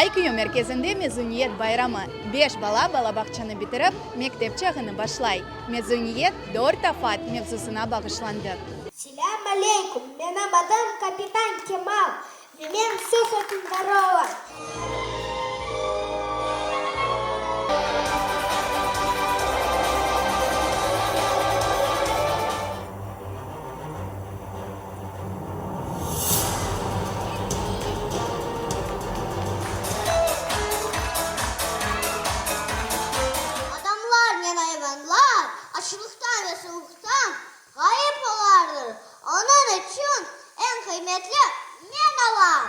IQ merkezinde mezuniyet bayramı. Beş bala balabağçanı bitirip, mektep çağını başlay. Mezuniyet dört afat mevzusına bağışlandı. Selâm aleyküm, menim adım Kapitan Kemal ve men suv ükümdarı olam. Adamlarnen ayvanlar açlıqtan ve suvuqtan ğayıp olardır. Onıñ içün eñ qıymetli men olam.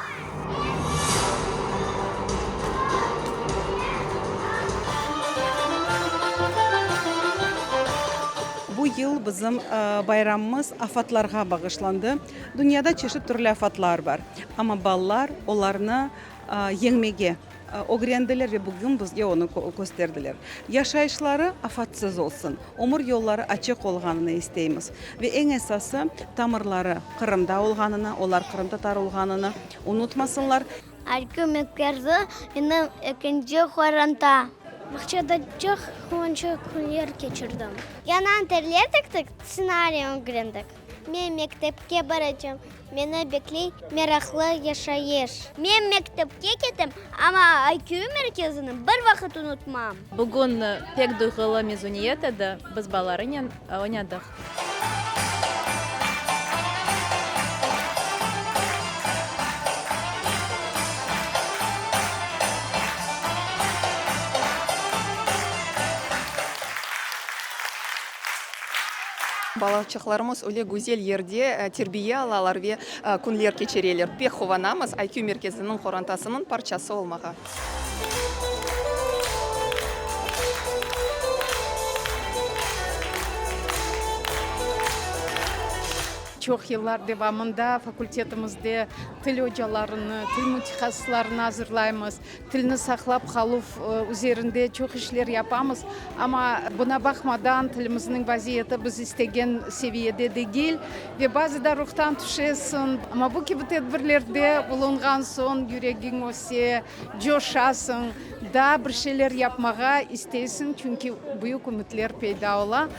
Bu yıl bizim bayramımız afatlarğa bağışlandı. Dünyada çeşit türlü afatlar bar, amma balalar olarnı yeñmege ögrendiler ve bugün bizge onı kösterdiler. Yaşayışları afatsız olsun, ömür yolları açıq olğanını isteymiz. Ve eñ esası, tamırları Qırımda olğanını, olar qırımtatar olğanını unutmasınlar. IQ merkezi menim ekinci qoranta. Bağçada çoq quvançlı künler keçirdim. Yañı anterler tiktik, stsenariy ögrendik. Men mektepke baracam, meni bekley meraqlı yaşayış. Men mektepke ketem, amma IQ merkezini bir vaqıt unutmam. Bugün pek duyğulı mezuniyet edi, biz balalarınen oynadıq. Balaçıqlarımız öyle güzel yerde terbiye alalar ve künler keçireler. Pek quvanamız IQ merkeziniñ qorantasınıñ parçası olmağa. Çoq yıllar devamında fakultetimizde til ocalarını, til mütehassıslarını azırlaymız. Tilni saqlap qaluv üzerinde çoq işler yapamız, amma buna baqmadan tilimizniñ vaziyeti biz istegen seviyede degil ve bazıda ruhtan tüşesiñ. Amma bu kibi tedbirlerde bulunğan soñ yüregiñ öse, coşasıñ, daa bir şeyler yapmağa isteysiñ, çünki büyük ümütler peyda ola.